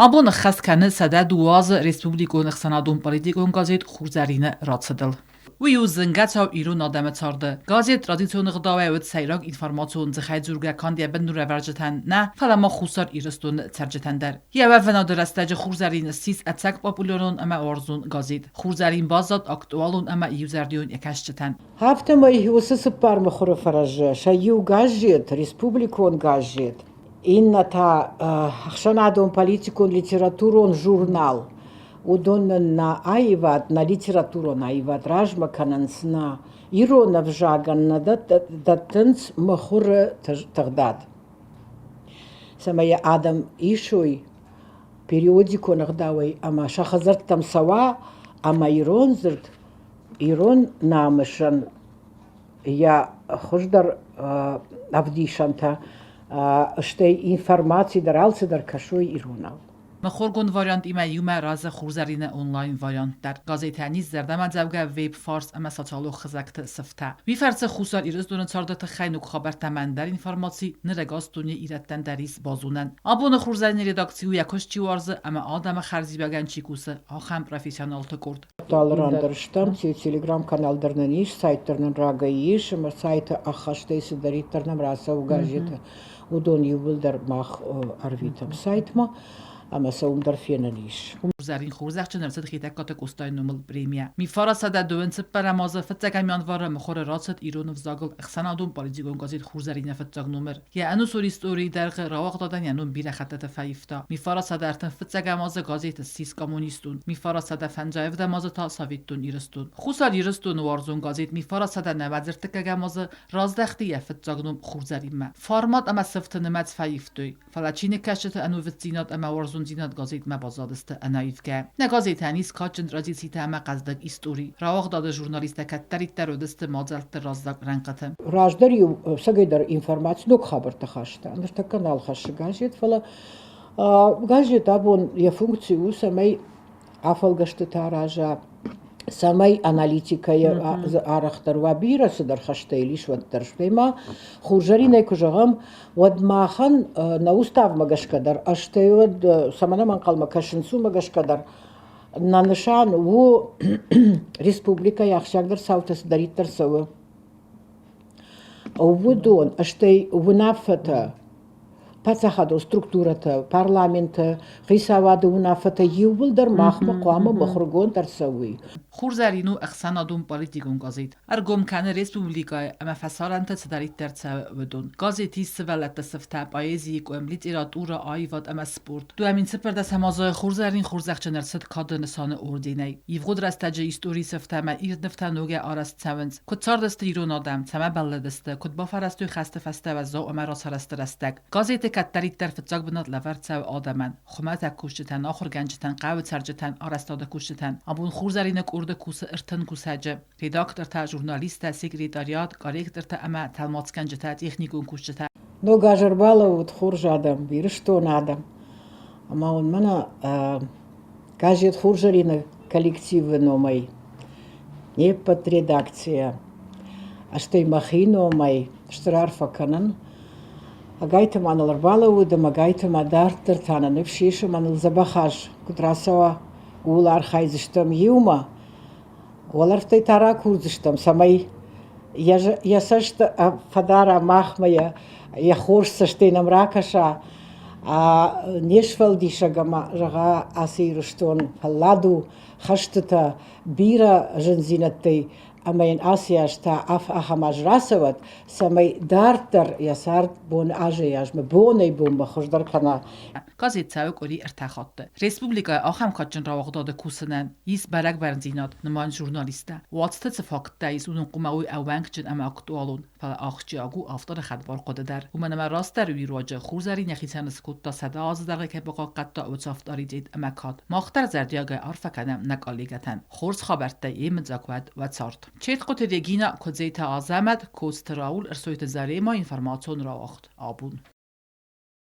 Абон ӕххӕст кӕны 102 азы республикон ӕхсӕнадон-политикон газет «Хурзӕрин-ы» рацыдыл. Уый у зынгӕ цау ирон адӕмы царды. Газет традицион ӕгъдауӕй уыд сӕйраг информацион дзыхӕйдзургӕ канд йӕ бындурӕвӕрджытӕн нӕ, фӕлӕ ма Хуссар Ирыстоны цӕрджытӕн дӕр. Йӕ уӕвынады рӕстӕджы «Хурзӕрин» ссис ӕцӕг популярон ӕмӕ уарзон газет. «Хурзӕрин» баззад актуалон ӕмӕ иузӕрдион йӕ кӕсджытӕн. Афтӕмӕй уыцы цыппар мыхуыры фӕрӕзы сӕ иу газет, республикон газет, иннӕ та ӕхсӕнадон-политикон литературон журнал. Уыдон нын нӕ аивад, нӕ литературон аивад размӕ кӕнынц, нӕ ирон ӕвзагӕн нӕ дӕттынц мыхуыры тыгъдад. Цӕмӕй йӕ адӕм исой периодикон ӕгъдауӕй ӕмӕ сӕ хӕдзӕрттӕм цӕуа ӕмӕ ирон дзырд, ирон намысӕн йӕ хуыздӕр ӕвдисӕнтӕ, стӕй информаци дӕр алцыдӕр кӕсой иронау. Мыхуыргонд вариантимӕ иумӕ рӕзы Хурзӕрин-ы онлайн-вариант дӕр. Газетӕн ис зӕрдӕмӕдзӕугӕ веб-фарс ӕмӕ социалон хызӕгты сыфтӕ. Уый фӕрцы Хуссар Ирыстоны царды тыххӕй ног хабӕрттӕ ӕмӕ ӕндӕр информаци ныр ӕгас дунейы ирӕттӕн дӕр ис базонӕн. Абоны Хурзӕрин-ы редакци у йӕ куыст чи уарзы ӕмӕ адӕмы хӕрзиуӕгӕн чи кусы, ахӕм профессионалты къорд. Алы ран дӕр стӕм, телеграм-канал дӕр нын ис, сайт дӕр нын рагӕй ис, ӕмӕ сайты ӕххӕстӕй цыдӕриддӕр нӕм рацӕуы газеты, уыдон иууылдӕр мах ӕрвитӕм сайтмӕ ӕмӕ сӕ уым дӕр фенӕн ис. Зӕрин хорзӕхджын ӕрцыд Хетӕгкаты Къостайы номыл премийӕ. Мифара 124 азы фыццӕгӕм январы мыхуыры рацыд ирон ӕвзагыл ӕхсӕнадон политикон газет «Хурзӕрин-ы» фыццаг номер. Йӕ ӕнусон историйы дӕргъы рауагъдадӕн йӕ ном бирӕ хӕттыты фӕивта. Мифара 131 азы газет ссис коммунистон, Мифара 157 азы та Советон Ирыстон. Хуссар Ирыстоны уарзон газет Мифара 193 азы раздӕхти йӕ фыццаг ном Хурзӕринмӕ. Формат ӕмӕ сыфты нымӕц фӕивтой, фӕлӕ чиныгкӕсджыты ӕнувыддзинад ӕмӕ уарзондзинад газетмӕ баззадысты ӕнӕивгӕ. Нӕ газетӕн ис кадджын традицитӕ ӕмӕ хъӕздыг истори. Рауагъдады журналисттӕ кӕддӕриддӕр уыдысты мадзӕлтты раззаг рӕнхъыты. Раздӕр-иу ӕцӕгӕйдӕр информаци ног хабӕрттӕ хаста. Ныртӕккӕ нал хӕссы газет, фӕлӕ газет абон йӕ функци у, цӕмӕй афӕлгӕстытӕ араза, цӕмӕй аналитикӕйы арӕхдӕр уа, бирӕ цыдӕр хӕстӕ йыл ис, уӕддӕр. Стӕй ма Хурзӕринӕй куы зӕгъӕм, уӕд махӕн нӕ уставмӕ гӕсгӕ дӕр, стӕй уӕд цӕмӕн ӕм ӕнхъӕлмӕ кӕсынц, уымӕ гӕсгӕ дӕр нӕ нысан у республикӕйы ахсджиагдӕр цаутӕ цыдӕриддӕр цӕуы, уыдон, стӕй уынаффӕтӕ паддзахадон структурӕтӕ, парламенты, хицауады уынаффӕтӕ иууылдӕр махмӕ хъуамӕ мыхуыргонд ӕрцӕуой. Хурзӕрин у ӕхсӕнадон-политикон газет. Ӕргом кӕны республикӕйы ӕмӕ фӕсарӕнты цыдӕриддӕр цӕуы, уыдон. Газет ис сывӕллӕтты сыфтӕ, поэзийы къуым, литературӕ, аивад ӕмӕ спорт. 2014 азы Хурзӕрин хорзӕхджын ӕрцыд кады нысаны орденӕй. Ивгъуыд рӕстӕджы историйы сыфтӕ ӕмӕ ирд нывтӕ ногӕй арӕзт цӕуынц. Куыд цардысты ирон адӕм, цӕмӕ бӕллыдысты, куыд бафӕрӕзтой хӕсты фӕстӕ уӕззау ӕмӕ рацарӕзты рӕстӕг. Газеты кӕддӕриддӕр фыццаг бынат лӕвӕрд цӕуы адӕмӕн, хуымӕтӕг кусджытӕн, ахуыргӕнджытӕн, хъӕуы цӕрджытӕн, арӕзтады кусджытӕн. Абон Хурзӕрины къорды кусы 30 кусӕджы. Редактортӕ, журналисттӕ, секретариат, корректортӕ ӕмӕ тӕлмацгӕнджытӕ, техникон кусджытӕ. Ног аз ӕрбалӕууыд хорз адӕм, Ирыстоны адӕм. Ӕмӕ уын мӕнӕ газет «Хурзӕрин-ы» коллективы номӕй, не ппӕт редакцийӕ, стӕй мӕхи номӕй стыр арфӕ кӕнын. Ӕгайтма ныл ӕрбалӕууыд ӕмӕ ӕгайтма дарддӕр та нӕ ныфс ис ӕмӕ ныл дзӕбӕх аз куыд рацӕуа, ууыл архайдзыстӕм иумӕ. Уӕлӕрвтӕй та ракурдзыстӕм, цӕмӕй йӕ цӕст фӕдара махмӕ, йӕ хорз цӕстӕй нӕм ракӕса, не сфӕлдисӕг ӕмӕ, зӕгъа, ацы Ирыстон фӕллад у хӕстытӕ, бирӕ зындзинӕдтӕй ӕмӕ йын ацы аз та ахӕм аз рацӕуӕд, цӕмӕй дарддӕр йӕ цард бон азӕй-азмӕ, бонӕй-бонмӕ хуыздӕр кӕна. Газет цӕуы къуыри ӕртӕ хатты. Республикӕйы ахӕм кадджын рауагъдады кусынӕн ис бӕрӕг бӕрндзинад, нымайынц журналисттӕ. Уацты цы факттӕ ис, уыдон хъуамӕ уой ӕууӕнкджын ӕмӕ актуалон, фӕлӕ ахсджиаг у авторы хӕдбар хъуыды дӕр. Уымӕн ӕмӕ растдӕр уый руаджы Хурзӕрин йӕхицӕн скодта 100 азы дӕргъы кӕй бахъахъхъӕдта, уыцы авторитет ӕмӕ кад. Мах дӕр зӕрдиагӕй арфӕ кӕнӕм нӕ коллегӕтӕн. Хорз хабӕрттӕй йемыдзаг уӕд уӕ цард. Четхъуты Регина, Куыдзеты Азӕмӕт, Коцты Рауль, Ӕрсойты Зарема, информацион рауагъд. Абон.